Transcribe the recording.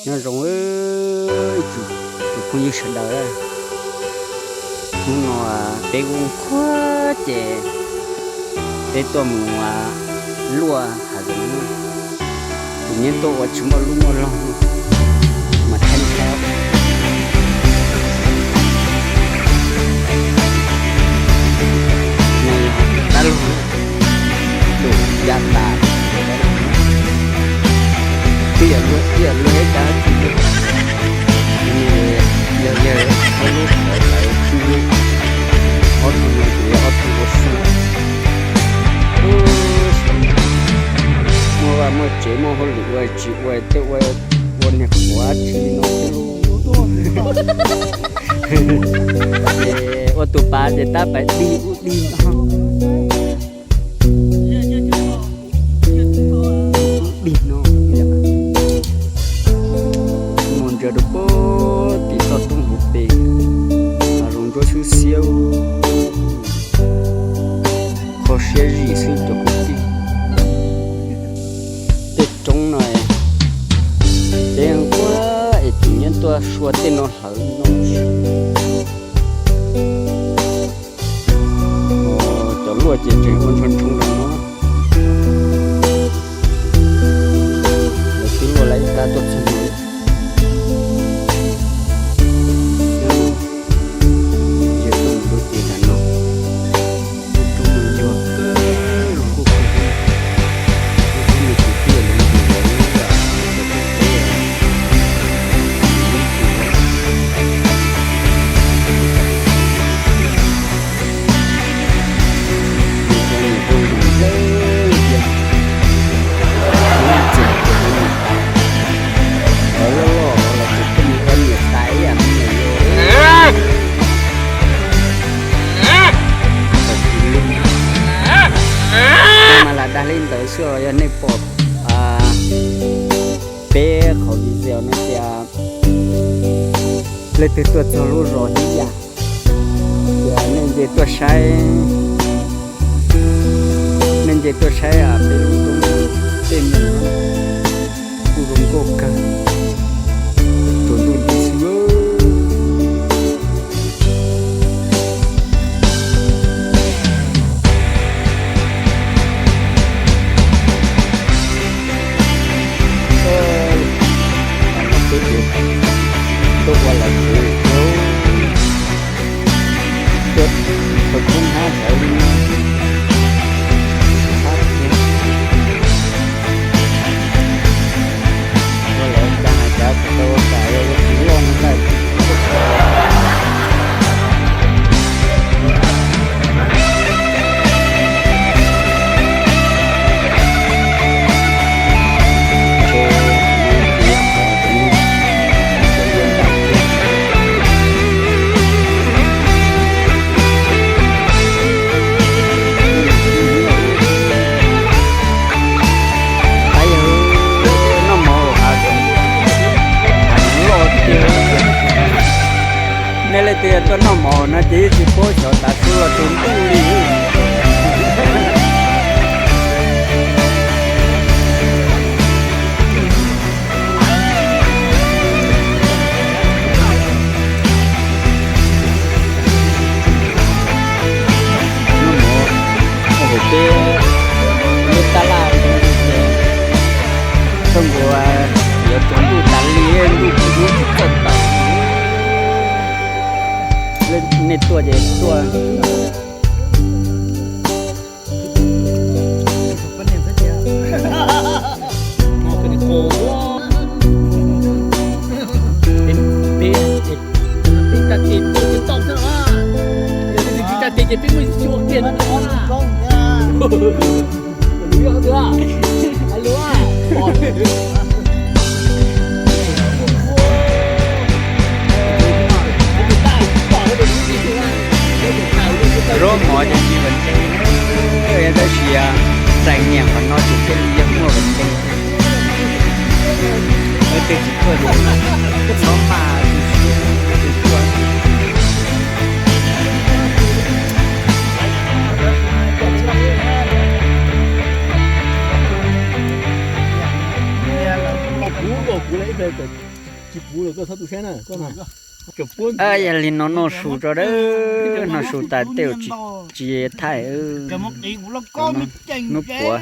Nyob zoo ib tsoom phooj ywg sawv daws, hnub no peb kuj nquag ces peb tuaj mus luaj hav zoov, tus nyob tuaj ua tsis muaj lub muaj log mas thaib thaib. Tab lug dum ya tas, twb yog luag ib yam tsis luag, yog yawg txhawb lub qhov lawv tsis luag, ob tug no ces yog ob tug ua su. Muaj vaj muaj tsev muaj hauj lwm ua tsis ua tej ua, ua niag qhuav tsis no. Ces ua tus pas ces tab pais dig ub dig no, ub dig no. Mus ntsia rau puag tim toj roob hauv pes, hav zoov ntsuab xwb xiab, kho siab zim xwb cov kwv tij. Tej roob no, peb nquag es tus nyob tuaj sua tej no hlawv no. Cov luaj ces tseem ua ntshoo ntshoo no. Lawv twb luaj lawm ib tab tuaj txog no. Ces tuaj mus rau tim ntawm no, roob no yuag kawg, zoo nkauj kawg. Ib tsoom niam txiv kwv tij los yog ib tsoom tub ntxhais, Mas lam dag li ntawd xwb los yog nej pom peb qhov video no tias leej twg tuaj txog lub zos Hib Yas, ces nej nce tuaj saib, nej nce tuaj saib peb lub roob, tej mus kuj zoo nkauj kawg, tsaus ntuj nti xwb. Tuaj ua lawv kuv, tuaj khawb koob hnab hlawv li no. Ua lawv cas hais cas tau kam ua tus loj no ntag. Noj mov hav zoov, hav zoov loj tiag. Nej leej twg tuaj noj mov no ces yeej tsis paub xyov tav su los tsaus ntuj li. Noj mov hauv peb lub tab laj, txoj nkuav yuav tsaus ntuj tas li, ntuj kuj tsis txawj tawm. Nej tuaj ces tuaj. Zaub mov ces tsis vam tsev, tab sis txais nyiam qhov no ces thiaj li yog muaj vam tsev. Leej twg tsis tuaj ces txhob maj, tsis tuaj. Kuv, kuv lawv Tsis puv los koj txhob tu siab na koj. Yog li no noj su tso dawb, noj su tas tej tsis thaij. Hnub puav.